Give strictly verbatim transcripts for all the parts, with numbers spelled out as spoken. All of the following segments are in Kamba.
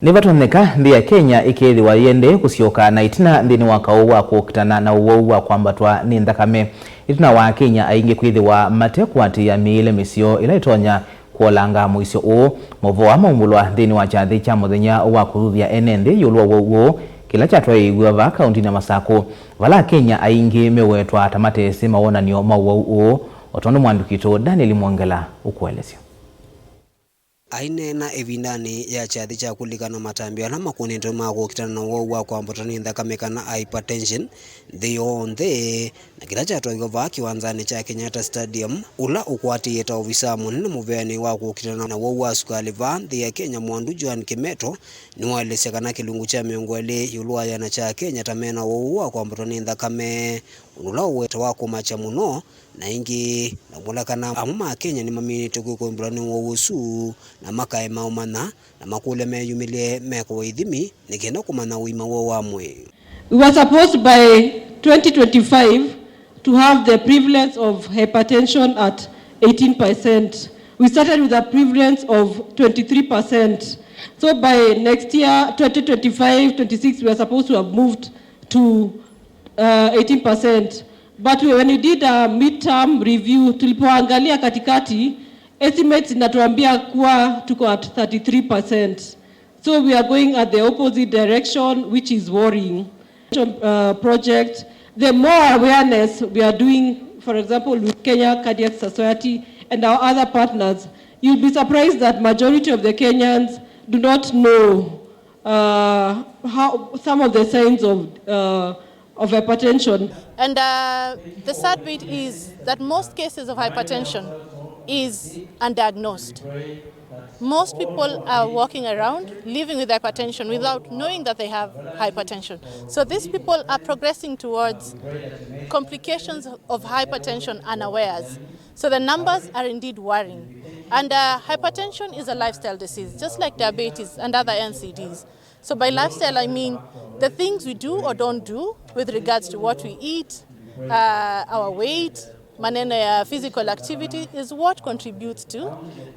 Nĩvatonyeka nthĩ ya Kenya ĩkethĩwa yĩendee kũsyoka na ĩtina nthĩnĩ wa kaũ wa kũkitana na ũwau wa kwambatwa nĩ nthakame, ĩtina wa Akenya aingĩ kwĩthĩwa matekwatĩĩa mĩĩle mĩseo ĩla ĩtonya kũolanga mũisyo ũũ. Maũvoo aa maumbũlwa nthĩnĩ wa kyathĩ kya mũthenya wa kũthuthya ene nthĩ ĩũlũ wa ũwau ũũ, kĩla kyatwaĩĩw'e vaa kaũntĩnĩ ya Masakũ, vala Akenya aingĩ mewetwa ta matesĩ mawonany'o ma ũwau ũũ, o tondũ mwandĩki witũ Daniel Mwongela ũkũelesya. Aineena ĩvindanĩ ya kyathĩ kya kũlikana matambya ala makũnĩtwe ma kũkitana na ũwau wa kwambatwa nĩ nthakame kana hypertension nthĩ yonthe, na kĩla kyatwaiwe vaa kĩwanzanĩ kya Kenyatta Stadium, ũla ũkwatĩĩe ta ovisaa mũnene mũveanĩ wa kũkitana na ũwau wa sukalĩ vaa nthĩ ya Kenya, Mwandu Joan Kimeto, nĩwaelesya kana kĩlungu kya mĩongo ĩlĩ ĩũlũ wa ĩana kya Akenya ta mena ũwau wa kwambatwa nĩ nthakame, ũndũ ũla ũwetawa kũmakya mũno, na ĩngĩ maumũla kana amwe ma Akenya nĩmaminĩte kwĩkũmbĩlwa nĩ ũwau ũsu na makaema ũmanya na makũlya meyumĩlye mekũwe ithimi nĩ kenda kũmanya ũima woo wa mwĩĩ. We were supposed by twenty twenty-five to have the prevalence of hypertension at eighteen percent. We started with a prevalence of twenty-three percent. So by next year, twenty twenty-five twenty-six, we are supposed to have moved to uh, eighteen percent. But when we did a midterm review, tulipoangalia katikati, estimates inatuambia kuwa tuko at thirty-three percent. So we are going at the opposite direction, which is worrying. Uh, project, the more awareness we are doing, for example, with Kenya Cardiac Society and our other partners, you'll be surprised that majority of the Kenyans do not know uh, how, some of the signs of, uh, of hypertension. And uh, the sad bit is that most cases of hypertension is undiagnosed. Most people are walking around living with hypertension without knowing that they have hypertension. So these people are progressing towards complications of hypertension unawares. So the numbers are indeed worrying. And uh, hypertension is a lifestyle disease, just like diabetes and other N C Ds. So by lifestyle, I mean the things we do or don't do with regards to what we eat, uh, our weight, maneno ya physical activity is what contributes to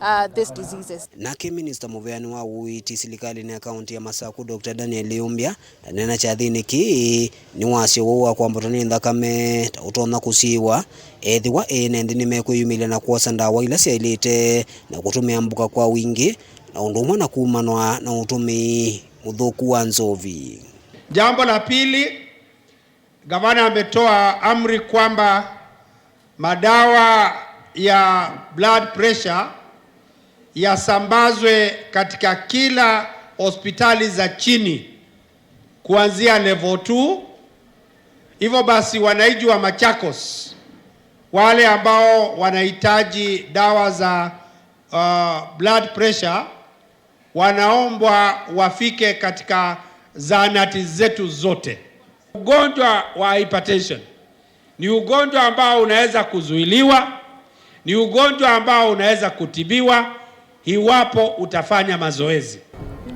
uh, these diseases. Nake minista mũveani wa ũiiti silikalĩnĩ ya kaũntĩ ya Masakũ, Doctor Daniel Yumbya, aneena kyathĩnĩ kĩĩ, nĩwasya ũwau wa kwambatwa nĩ nthakame ta ũtonya kũsiĩĩwa ethĩwa ene nthĩ nĩmekwĩyumĩlya na kwosa ndawa ila syaĩlĩte na kũtũmĩa mbuka kwa wingĩ, na ũndũ ũmwe na kumanwa na ũtũmĩi mũthũku wa nzovi. Jambo la pili, gavana ametoa amri kwamba madawa ya blood pressure yasambazwe katika kila hospitali za chini kuanzia level two. Hivyo basi, wananchi wa Machakos wale ambao wanahitaji dawa za uh, blood pressure wanaombwa wafike katika zahanati zetu zote. Ugonjwa wa hypertension ni ugonjwa ambao unaweza kuzuiliwa, ni ugonjwa ambao unaweza kutibiwa iwapo utafanya mazoezi.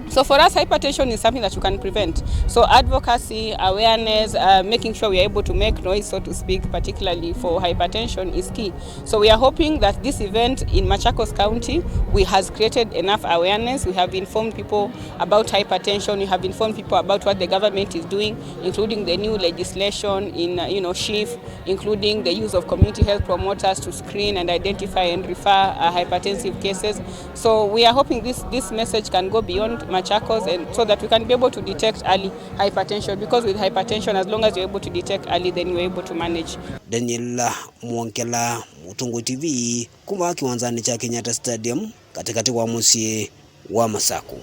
So for us, hypertension is something that you can prevent. So advocacy, awareness, uh, making sure we are able to make noise, so to speak, particularly for hypertension, is key. So we are hoping that this event in Machakos County, we has created enough awareness. We have informed people about hypertension. We have informed people about what the government is doing, including the new legislation in, uh, you know, SHIF, including the use of community health promoters to screen and identify and refer, uh, hypertensive cases. So we are hoping this, this message can go beyond Machakos, and so that we can be able to detect early hypertension, because with hypertension, as long as you're able to detect early, then you're able to manage. Daniel Mwongela, Mũtongoi T V, kuma kĩwanzanĩ kya Kenyatta Stadium, katĩkatĩ wa mũsyĩ wa Masakũ.